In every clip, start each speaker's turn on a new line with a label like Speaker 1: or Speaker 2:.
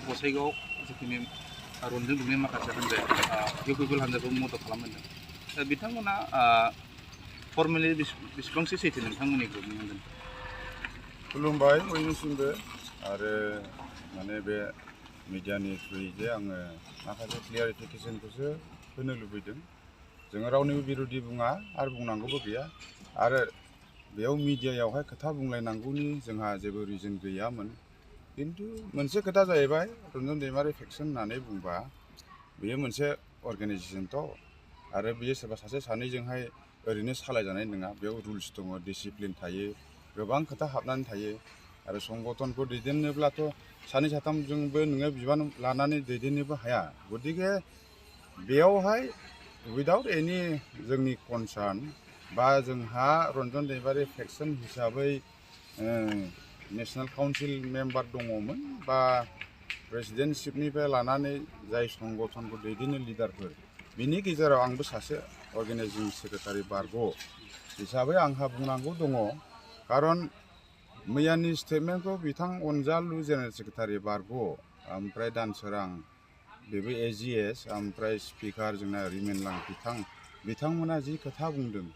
Speaker 1: गसाइगाव जिखिनि रन्जन दुब्लिनि माखासे हान्जाया इउपिपिएल हान्जाखौ मदद खालामदों दा बिथांमोना फर्मेलि बेसेबांसो सैथो नोंथांमोननि ग्रुपनि हान्जानि
Speaker 2: खुलुमबाय बयनिसिमबो आरो माने बे मिडियानि थ्रुयै जे आङो माखासे क्लियारिफिकेसनखौसो होनो लुबैदों जोङो रावनिबो बिरोधि बुङा आरो बुंनांगौबो गैया आरो बेयाव मिडियायावहाय खोथा बुंलायनांगौनि जोंहा जेबो रिजन गैयामोन किन्तु मोनसे खोथा जाहैबाय रन्जन दैमारि फेक्सन होननानै बुंबा बेयो मोनसे अर्गानाइजेसनथ' आरो बेयो सोरबा सासे सानैजोंहाय ओरैनो सालायजानाय नङा बेयाव रुल्स दङ डिसिप्लिन थायो गोबां खोथा हाबनानै थायो आरो संगठनखौ दैदेननोब्लाथ' सानै साथामजोंबो नोङो बिबान लानानै दैदेननोबो हाया गतिके बेयावहाय उइदाउट एनि जोंनि कनसार्न बा जोंहा रन्जन दैमारि फेक्सन हिसाबै नेशनेल काउन्सिल मेम्बार दङमोन बा प्रेसिडेन्टशिपनिफ्राय लानानै जाय संगठनखौ दैदेननो लिडारफोर बिनि गेजेराव आंबो सासे अर्गानाइजिं सेक्रेटारि बारग' हिसाबै आंहा बुंनांगौ दङ खारन मैयानि स्टेटमेन्टखौ बिथां अनजालु जेनेरेल सेक्रेटारि बारग' ओमफ्राय दानसोरां बेबो एजिएस ओमफ्राय स्पिकार जोंना रिमेनलां बिथांमोना जि खोथा बुंदों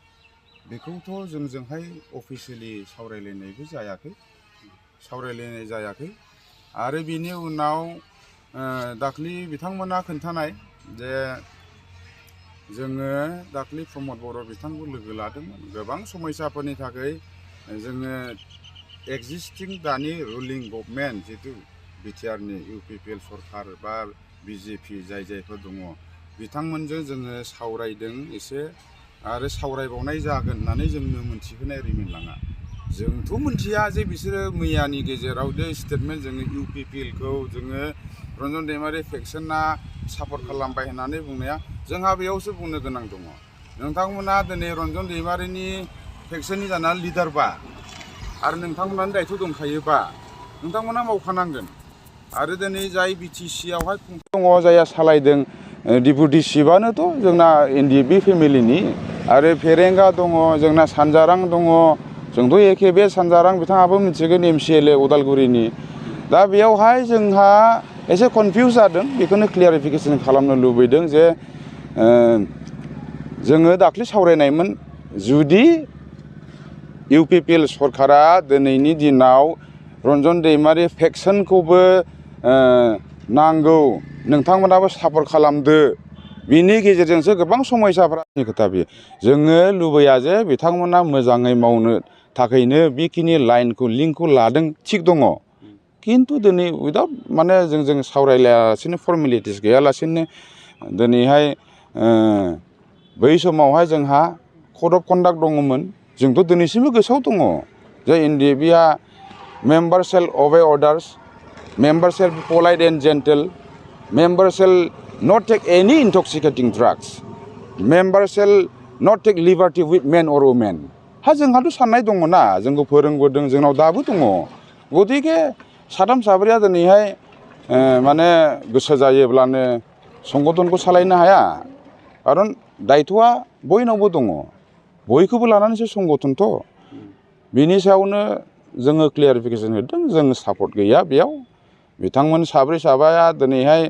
Speaker 2: बेखौथ' जोंजोंहाय अफिसियेलि सावरायलायनाय जायाखै आरो बिनि उनाव दाख्लि बिथांमोना खोन्थानाय जे जोङो दाख्लि प्रमद बर' बिथांखौ लोगो लादोंमोन गोबां समयसाफोरनि थाखाय जोङो एक्जिस्टिं दानि रुलिं गभर्नमेन्ट जितु बिटिआरनि इउपिपिएल सरकार बा बिजेपि जायफोर दङ बिथांमोनजों जोङो सावरायदों एसे आरो सावरायबावनाय जागोन होननानै जोंनो मोनथिहोनाय रिमेनलाङा जोंथ' मोनथिया जे बिसोरो मैयानि गेजेराव जे स्टेटमेन्ट जोङो इउपिपिएलखौ जोङो रन्जन दैमारि फेक्सना सापर्ट खालामबाय होननानै बुंनाया जोंहा बेयावसो बुंनो गोनां दङ नोंथांमोना दिनै रन्जन दैमारिनि फेक्सननि जानानै लिडारबा आरो नोंथांमोनानो दायथ' दंखायोबा नोंथांमोना मावखानांगोन आरो दिनै जाय बिटिसिआवहाय दङ जायहा सालायदों डिपुटि चिफआनोथ' जोंना एनडिएफबि फेमिलिनि आरो फेरेंगा दङ जोंना सानजारां दङ जोंथ' एखे बे सानजारां बिथाङाबो मिथिगोन एमसिएलए उदालगुरिनि दा बेयावहाय जोंहा एसे कनफिउज जादों बेखौनो क्लियारिफिकेसन खालामनो लुबैदों जे जोङो दाख्लै सावरायनायमोन जुदि इउपिपिएल सरकारा दिनैनि दिनाव रन्जन दैमारि फेक्सनखौबो नांगौ नोंथांमोनाबो सापर्ट खालामदो बिनि गेजेरजोंसो गोबां समयसाफोरनि खोथा बेयो जोङो लुबैया जे बिथांमोना मोजाङै मावनो थाखायनो बेखिनि लाइनखौ लिंकखौ लादों थिग दङ किन्तु दिनै उइदाउट माने जों सावरायलायालासिनो फर्मेलिटिस गैयालासिनो दिनैहाय बै समावहाय जोंहा कड अफ कन्डाक्ट दङमोन जोंथ' दिनैसिमबो गोसोआव दङ जे एनडिएफबिआ member shall obey orders member shall be polite and gentle member shall not take any intoxicating drugs member shall not take liberty with men or women जोंहाथ' साननाय दङ ना जोंखौ फोरोंबोदों जोंनाव दाबो दङ गतिके साथाम साब्रैया दिनैहाय माने गोसो जायोब्लानो संगठनखौ सालायनो हाया खारन दायथ'आ बयनावबो दङ बयखौबो लानानैसो संगठनथ' बिनि सायावनो जोङो क्लियारिफिकेसन होदों जों सापर्ट गैया बेयाव बिथांमोन साब्रै साबाया दिनैहाय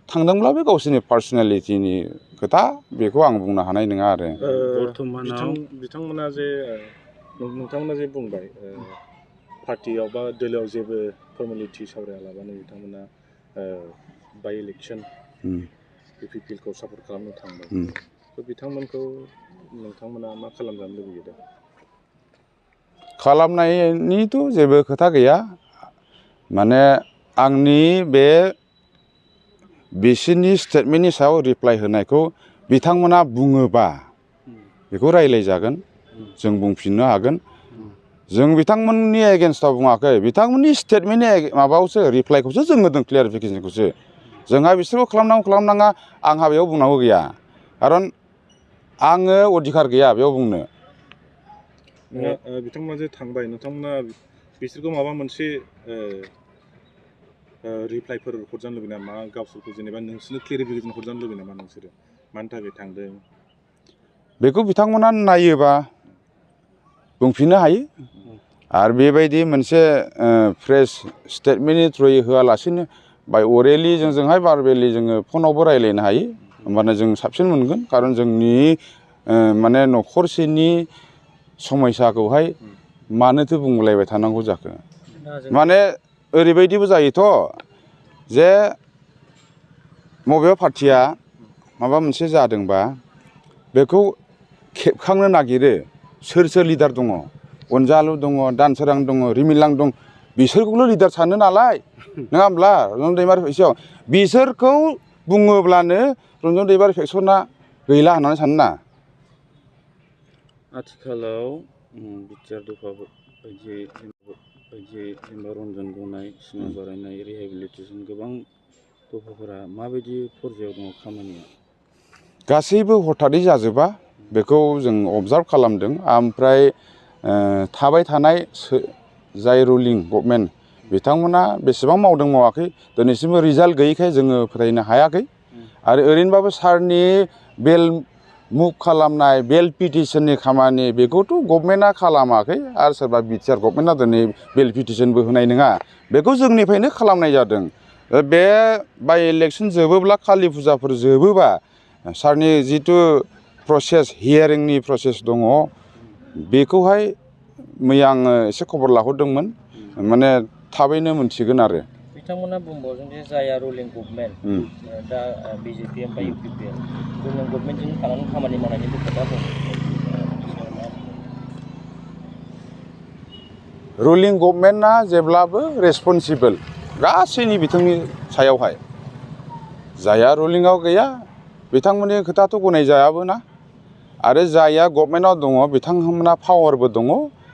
Speaker 2: थांदोंब्लाबो गावसोरनि पार्सनेलिटिनि खोथा बेखौ आं बुंनो हानाय नङा आरो
Speaker 3: बिथांमोना जे नोंथांमोना जे बुंबाय पार्टियाव बा दोलोआव जेबो फर्मेलिटि सावरायालाबानो बिथांमोना बाइ इलेक्सन इउपिपिएलखौ सापर्ट खालामनो थांबाय बिथांमोनखौ नोंथांमोना मा खालामजानो लुबैयो दा
Speaker 2: खालामनायनिथ' जेबो खोथा गैया माने आंनि बे बिसोरनि स्टेटमेन्टनि सायाव रिप्लाइ होनायखौ बिथांमोना बुङोबा बेखौ रायज्लायजागोन जों बुंफिननो हागोन जों बिथांमोननि एगेन्स्टआव बुङाखै बिथांमोननि स्टेटमेन्टनि माबायावसो रिप्लाइखौसो जों होदों क्लियारिफिकेसनखौसो जोंहा बिसोरखौ खालामनांगौ आंहा बेयाव बुंनांगौ गैया खारन आङो अधिकार गैया बेयाव बुंनो
Speaker 3: बिथांमोना जे थांबाय नोंथांमोना बिसोरखौ माबा मोनसे रिप्लाइफोर हरजानो लुबैयो नामा गावसोरखौ जेनेबा नोंसोरनो क्लियारिफिकेसन हरजानो लुबैयो नामा नोंसोरो मानि थाखाय थांदों
Speaker 2: बेखौ बिथांमोना नायोबा बुंफिननो हायो आरो बेबायदि मोनसे फ्रेश स्टेटमेन्टनि थ्रुयै होआलासिनो बाय अरेलि जोंहाय भारबेलि जोङो फनावबो रायज्लायनो हायो होमबानो जों साबसिन मोनगोन खारन जोंनि माने न'खरसेनि समयसाखौहाय मानोथो बुंलायबाय थानांगौ जाखो माने ओरैबायदिबो जायोथ' जे बबेबा पार्टिया माबा मोनसे जादोंबा बेखौ खेबखांनो नागिरो सोर सोर लिडार दङ अनजालु दङ दानसोरां दङ रिमिलां दं बिसोरखौल' लिडार सानो नालाय नङा होमब्ला रन्जन दैमारि फेक्स'न बिसोरखौ बुङोब्लानो रन्जन दैमारि फेक्स'ना गैला होननानै सानो ना
Speaker 4: आथिखालाव बिटिआर दफा बायदियै जेनेबा रन्जन गनाय सिमा बारायनाय रिहेबिलिटेसन गोबां दफाफोरा माबायदि पर्यायाव दङ खामानिया
Speaker 2: गासैबो हथादै जाजोबा बेखौ जों अबजार्भ खालामदों ओमफ्राय थाबाय थानाय जाय रुलिं गभर्नमेन्ट बिथांमोना बेसेबां मावदों मावाखै दिनैसिमबो रिजाल्ट गैयैखाय जोङो फोथायनो हायाखै आरो ओरैनोबाबो सारनि बेल मुभ खालामनाय बेल पिटिसननि खामानि बेखौथ' गभर्नमेन्टआ खालामाखै आरो सोरबा बिटिआर गभर्नमेन्टआ दिनै बेल पिटिसनबो होनाय नङा बेखौ जोंनिफ्रायनो खालामनाय जादों बे बाय इलेक्सन जोबोब्ला कालि फुजाफोर जोबोबा सारनि जिथु प्रसेस हियारिंनि प्रसेस दङ बेखौहाय मैया आङो एसे खबर लाहरदोंमोन माने थाबैनो मोनथिगोन आरो
Speaker 5: बिथांमोना बुंबावदों जे जाया रुलिं गभर्नमेन्ट दा बिजेपिएम बा इउपिपिएल रुलिं गभर्नमेन्टजों थानानै खामानि मावनायनिबो खोथा दं
Speaker 2: रुलिं गभर्नमेन्टआ जेब्लाबो रेसपन्सिबोल गासैनि बिथिंनि सायावहाय जाया रुलिंआव गैया बिथांमोननि खोथाथ' गनायजायाबो ना आरो जाया गभर्नमेन्टआव दङ बिथांमोना पावारबो दङ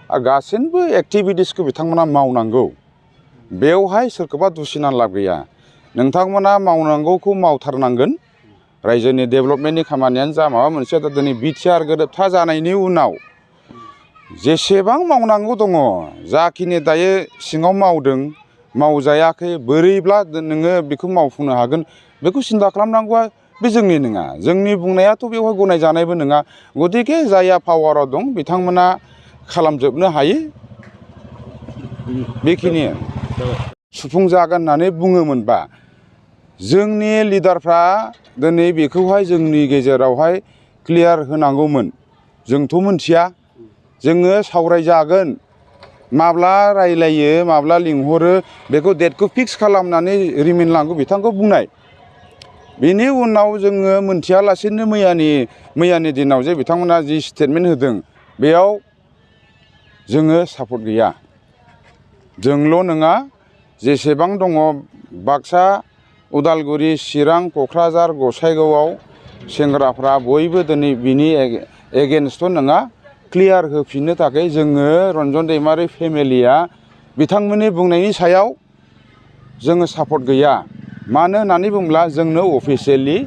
Speaker 2: आरो गासैबो एक्टिभिटिसखौ बिथांमोना मावनांगौ बेवहाय सोरखौबा दुसिना लाब गैया नोंथांमोना मावनांगौखौ मावथारनांगोन रायजोनि डेभेलपमेन्टनि खामानियानो जा माबा मोनसे दिनै बिटिआर गोरोबथा जानायनि उनाव जेसेबां मावनांगौ दङ जाखिनि दायो सिङाव मावदों मावजायाखै बोरैब्ला नोङो बेखौ मावफुंनो हागोन बेखौ सिन्था खालामनांगौआ बे जोंनि नङा जोंनि बुंनायाथ' बेवहाय गनायजानायबो नङा गतिके जायहा पावाराव दं बिथांमोना खालामजोबनो हायो बेखिनि सुफुंजागोन होननानै बुङोमोनबा जोंनि लिडारफ्रा दिनै बेखौहाय जोंनि गेजेरावहाय क्लियार होनांगौमोन जोंथ' मोनथिया जोङो सावरायजागोन माब्ला रायलायो माब्ला लिंहरो बेखौ डेटखौ फिक्स खालामनानै रिमाइन्ड बिथांखौ बुंनाय बेनि उनाव जोङो मोनथियालासेनो मैयानि दिनाव जे बिथांमोना जि स्टेटमेन्ट होदों बेयाव जोङो सापर्ट गैया जोंल' नङा जेसेबां दङ बाक्सा उदालगुरि चिरां क'क्राझार गसाइगावआव सेंग्राफ्रा बयबो दिनै बिनि एगेन्स्टथ' नङा क्लियार होफिननो थाखाय जोङो रन्जन दैमारि फेमिलिया बिथांमोननि बुंनायनि सायाव जोङो सापर्ट गैया मानो होननानै बुङोब्ला जोंनो अफिसियेलि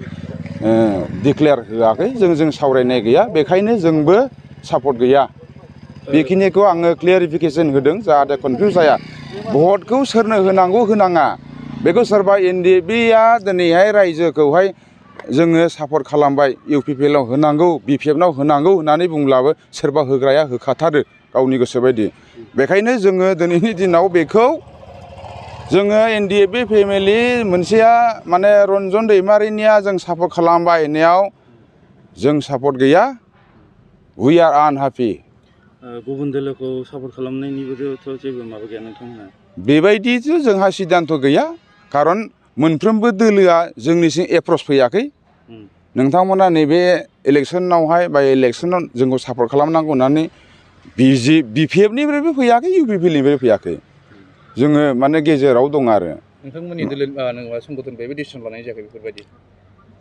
Speaker 2: डिक्लेयार होआखै जों सावरायनाय गैया बेखायनो जोंबो सापर्ट गैया बेखिनिखौ आङो क्लियारिफिकेसन होदों जाहाथे कनफिउज जाया भटखौ सोरनो होनांगौ होनाङा बेखौ सोरबा एनडिएफबिआ दिनैहाय रायजोखौहाय जोङो सापर्ट खालामबाय इउपिपिएलआव होनांगौ बिपिएफआव होनांगौ होननानै बुंब्लाबो सोरबा होग्राया होखाथारो गावनि गोसो बायदि बेखायनो जोङो दिनैनि दिनाव बेखौ जोङो एनडिएफबि फेमिलि मोनसेया माने रन्जन दैमारिनिया जों सापर्ट खालामबाय होननायाव जों सापर्ट गैया वी आर आनहैपि
Speaker 4: गुबुन दोलोखौ सापर्ट खालामनायनिबोथ' जेबो माबा गैया नोंथांमोना
Speaker 2: बेबायदिथ' जोंहा सिद्धान्त गैया खारन मोनफ्रोमबो दोलोआ जोंनिसिम एप्रच फैयाखै नोंथांमोना नैबे इलेक्सनावहाय बा इलेक्सनाव जोंखौ सापर्ट खालामनांगौ होननानै बिपिएफनिफ्रायबो फैयाखै इउपिपिएलनिफ्रायबो फैयाखै जोङो माने गेजेराव दं आरो
Speaker 1: नोंथांमोननि दोलो संगठननिफ्रायबो डिसिसन लानाय जायाखै बेफोरबायदि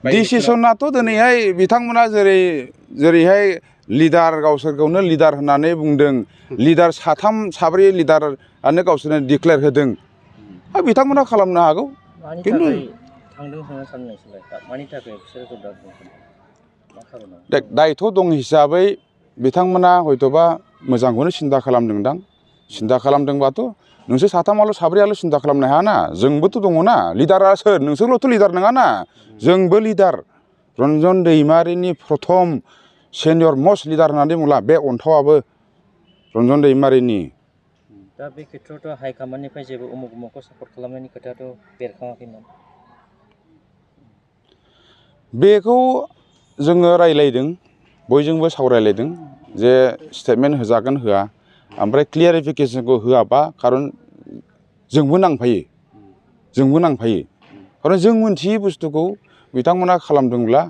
Speaker 2: डिसिसनाथ' दिनैहाय बिथांमोना जेरैहाय लिडार गावसोरखौनो लिडार होननानै बुंदों लिडार साथाम साब्रै लिडारानो गावसोरनो डिक्लेयार होदों बिथांमोना खालामनो हागौ खिन्थु दायथ' दं हिसाबै बिथांमोना हयथ'बा मोजांखौनो सिन्था खालामदोंदां सिन्था खालामदोंबाथ' नोंसोर साथामाल' साब्रैयाल' सिन्था खालामनो हायाना जोंबोथ' दङना लिडारा सोर नोंसोरल'थ' लिडार नङाना जोंबो लिडार रन्जन दैमारिनि प्रथम सेनियर मस्ट लिडार होननानै बुङोब्ला बे अन्थावाबो रन्जन दैमारिनि
Speaker 5: दा बे खेथ्रआवथ' हाइकामान्डनिफ्राय जेबो उमुक उमुकखौ सापर्ट खालामनायनि खोथायाथ' बेरखाङाखैमोन।
Speaker 2: बेखौ जोङो रायलायदों, बयजोंबो सावरायलायदों जे स्टेटमेन्ट होजागोन होआ, ओमफ्राय क्लियारिफिकेसनखौ होआबा खारन जोंबो नांफायो, खारन जों मोनथियै बुस्थुखौ बिथांमोना खालामदोंब्ला